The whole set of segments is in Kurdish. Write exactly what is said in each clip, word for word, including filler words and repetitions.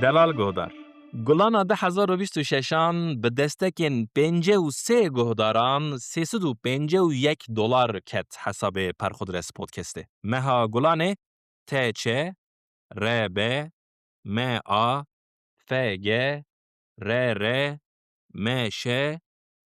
Delal guhdar. Gulana du hezar û bîst û şeşan bi destekên pêncî û sê guhdaran sê sed û pêncî û yek dolar ket hesabê Perxudres Podcastê. Meha Gulanê T Ç, R B, M A, F G, R R, M Ş,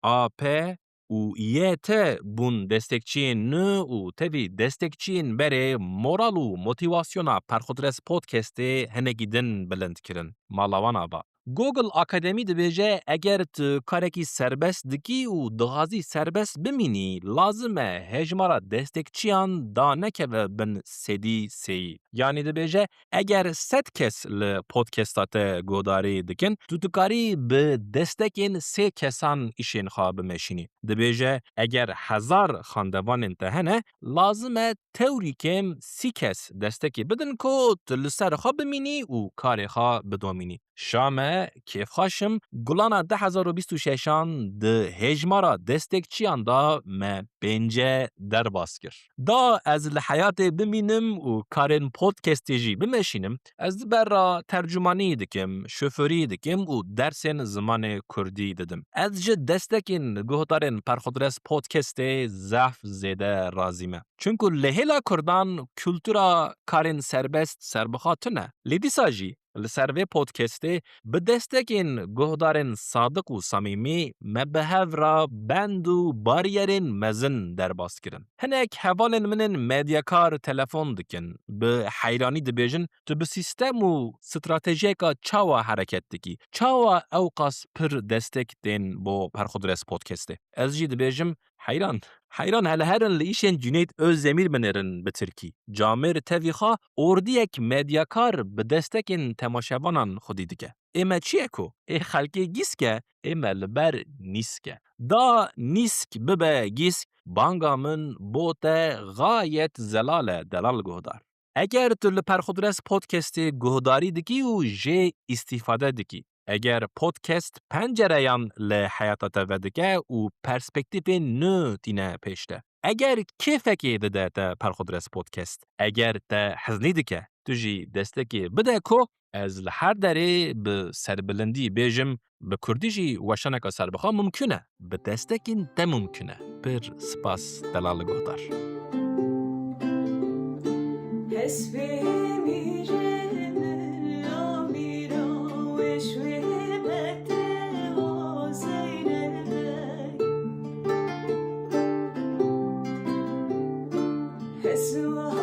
A P û Y T bûn destekçiyên nû û tevî destekçiyên berê moral û motivasyona Perxudres Podcastê hinekî din bilind kirin. Mala wan ava. Google Akademî dibêje, eger tu karekî serbest dikî û dixwazî serbest bimînî, lazim e hejmara destekçiyan danekeve bin sedî sêyî. Yanî dibêje, eger sed kes li podcasta te guhdarî dikin, tu dikarî bi destekên sê kesan îşên xwe bimeşînî. Dibêje, eger hezar xandevanên te hene, lazim e tewrî kêm sî kes destekê bidin ku tu li ser xwe bimînî û karê xwe bidomînî. Şa me, kêfxweş im, Gulana du hezar û bîst û şeşan di hejmara destekçiyan de me pênce derbas kir. Da ez li heyatê bimînim û karên podcastê jî bimeşînim, ez di ber ra tercumanî dikim, şoförî dikim û dersên zimanê kurdî didim. Ez ji destekên guhdarên Perxudres Podcastê zehf zêde razî me. Çunku li hêla kurdan kultura karên serbest serbixwe tune. Lê dîsa jî li ser vê podcastê bi destekên guhdarên sadiq û samîmî me bi hev re bend û bariyerên mezin derbas kirin. Hinek hevalên min ên medyakar telefon dikin, bi heyranî dibêjin, tu bi sîstem û stratejiyeka çawa hereket dikî? Çawa ewqas pir destek tên bo Perxudres Podcastê? Ez jî dibêjim, heyran. Heyran, hele herin li îşên Cüneyt Özdemir binêrin bi tirkî. Camêr tevî xwe ordiyek medyakar bi destekên temaşevanan xwedî dike. Ê me çi ye ku? Ê xelkê gîsk e, ê me li ber nîsk e. Da nîsk bibe gîsk, banga min bo te gayet zelal e, delal guhdar. Eger tu li Perxudres Podcastê guhdarî dikî û jê îstîfade dikî, eger podcast pencereyan li heyata te vedike û perspektîfên nû tîne pêş te, eger kêfekê dide te Perxudres Podcast, eger te heznî dike, tu jî destekê bide ku ez li her derê bi serbilindî bêjim, bi kurdî jî weşaneka serbixwe mumkun e. Bi destekên te mumkun e. Pir spas delal guhdar. Hespê mîrê min ya mîra weş wê bete o Zeynebe. Heswa